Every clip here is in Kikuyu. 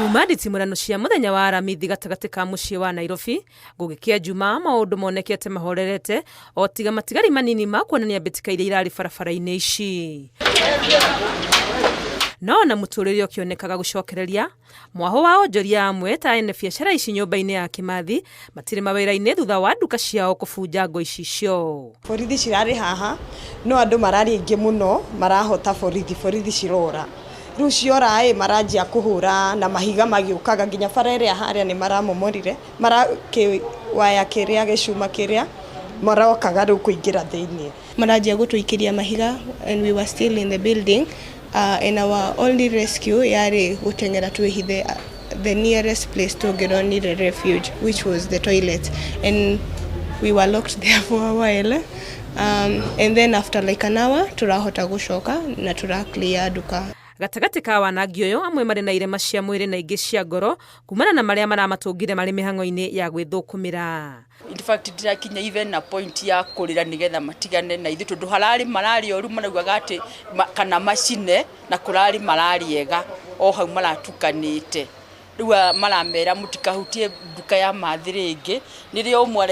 Kuma nditimũrano cia mũthenya wa Aramithi gatagatĩ ka mũciĩ wa Nairobi gũgĩkĩa Jumaa, maũndũ monekete mahorerete o tiga matigari manini ma kuonania mbĩtĩka iria irarĩ barabara-inĩ ici. No ona mũtũrĩre ũkĩonekaga gũcokereria, mwahũ wa onjoria amwe ta ene biacara ici nyũmba-inĩ ya Kĩmathi matirĩ mawĩra-inĩ thutha wa nduka ciao kũbunjangwo icicio. Borithi cirarĩ haha no andũ mararĩ aingĩ mũno marahota borithi, borithi cirora. Rĩu ciora ĩ maranjia kũhũra na mahiga magĩũkaga nginya bara ĩrĩa harĩa nĩ maramomorire, waya kĩrĩa gĩcuma kĩrĩa marokaga rĩu kũingĩra thĩiniĩ. Maranjia gũtũikĩria mahiga and we were still in the building and our only rescue yarĩ gũteng'era twĩhithe the nearest place tũngĩronire refuge, which was the toilet, and we were locked there for a while and then after like an hour tũrahota gũcoka na tũra clear nduka. Gatagatĩ ka wanangi ũyũ, amwe marĩ na irema cia mwĩrĩ na ingĩ cia ngoro kumana na marĩa maramatũngire marĩ mĩhang'o-inĩ ya gwĩthũkũmĩra. In fact, ndirakinya even na point ya kũrĩra nĩgetha matigane na ithuĩ, tondũ hararĩ mararĩ oru, maraugaga atĩ kana macine na kũrarĩ mararĩ ega o hau maratukanĩte. Rĩu maramera mũtikahutie nduka ya Mathi rĩngĩ. Nĩrĩo ũmwe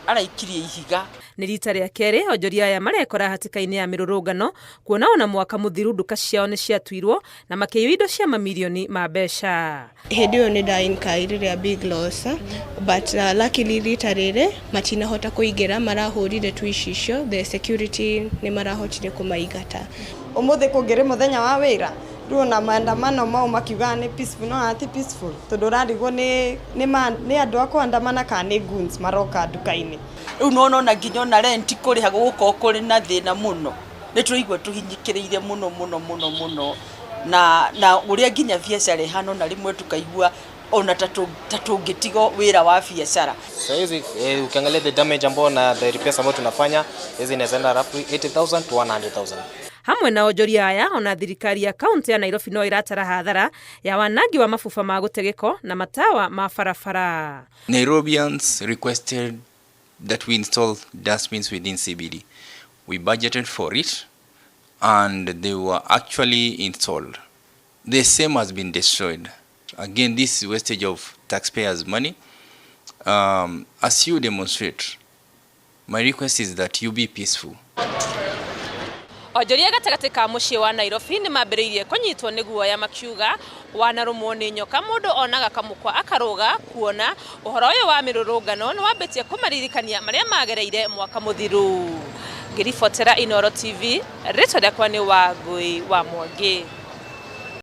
araikirie ihiga. Nĩ rita rĩa kerĩ onjoria aya marekora hatĩka-inĩ ya mĩrũrũngano, kuona ona mwaka mũthiru nduka ciao nĩ ciatuirwo na makĩiywo indo cia mamirioni ma mbeca. Hĩndĩ ĩyo nĩ ndainkairire a big loss, but luckily rita rĩrĩ matinahota kũingĩra, marahũrire tu icicio, the security nĩ marahotire kũmaingata. Ũmũthĩ kũngĩrĩ mũthenya wa wĩra, rĩu ona maandamano mau makiugaga nĩ peaceful, no ti peaceful, tondũ ũrarigwo nĩ andũ a kũandamana kana nĩ goons maroka nduka-inĩ. Rĩu nĩwona ona nginya ona rent kũrĩha gũgũkorwo kũrĩ na thĩna mũno. Nĩ tũraigua tũhinyĩkĩrĩire mũno mũno mũno mũno na ũrĩa nginya biacara ĩhana, ona rĩmwe tũkaigua ona ta tũngĩtiga wĩra wa biacara. Sasa hizi ukiangalia the damage ambao na the repairs ambao tunafanya hizi inaweza enda roughly 80,000 to 100,000. Hamwe na onjoria aya, ona thirikari ya kaunti ya Nairobi no ĩratara hathara ya wanangi wa mabuba ma gũte gĩko na matawa ma barabara. Nairobians requested that we install dustbins within CBD. We budgeted for it and they were actually installed. The same has been destroyed. Again, this is wastage of taxpayers' money. As you demonstrate, my request is that you be peaceful. Onjoria gatagatĩ ka mũciĩ wa Nairobi nĩ mambĩrĩirie kũnyitwo nĩ guoya, makiuga wanarũmwo nĩ nyoka mũndũ onaga kamũkwa akarũga, kuona ũhoro ũyũ wa mĩrũrũngano nĩ wambĩtie kũmaririkania marĩa magereire mwaka mũthiru. Ngĩribotera Inooro TV, rĩtwa rĩakwa nĩ Wangũi wa Mwangi.